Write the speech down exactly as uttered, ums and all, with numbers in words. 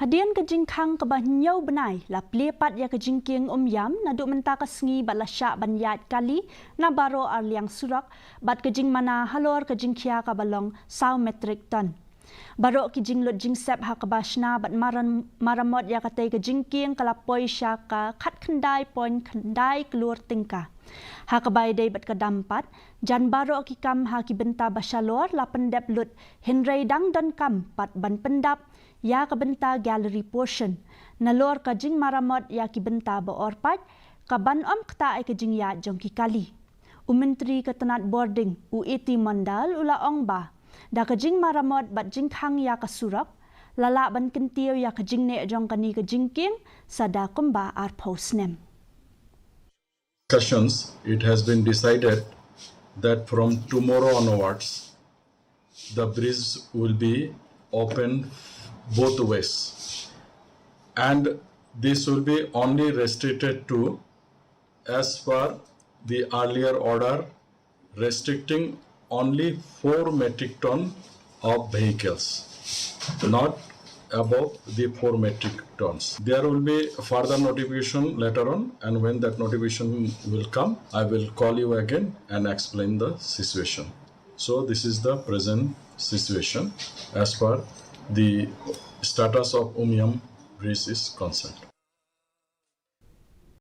Hadien ka jingkhang kaba hynñiew bnai la plie pat ïa ka jingkieng Umiam naduh mynta ka sngi bad la shah ban ïaid kali na baroh arliang surok bad ka jingmana halor ka jingkhia kaba long saw metric ton. Baroh ki jinglut jingsep ha kaba shna bad maran-, maramot ïa katei ka jingkieng ka la poi sha ka khatkhyndai point khyndai klur tyngka. Ha kaba ïadei bad ka dam pat, jan baroh ki kam ha ki bynta ba shalor la pyndep lut, hynrei dang donkam pat ban pyndap ïa ka bynta gallery portion. Nalor ka jingmaramot ïa ki bynta ba orpait, ka ban ym ktah ïa ka jingïaid jong ki kali. U Myntri ka tnat bording, u A T Mondal, u la ong ba da ka jingmaramot bad jingkhang ïa ka surok, la lah ban kyntiew ïa ka jingneh jong kane ka jingkieng sa da kumba arphew snem. Discussions, it has been decided that from tomorrow onwards, the bridge will be open both ways. And this will be only restricted to, as per the earlier order, restricting only four metric ton of vehicles, not above the four metric tons. There will be further notification later on, and when that notification will come, I will call you again and explain the situation. So this is the present situation as per the status of Umiam bridge is concerned.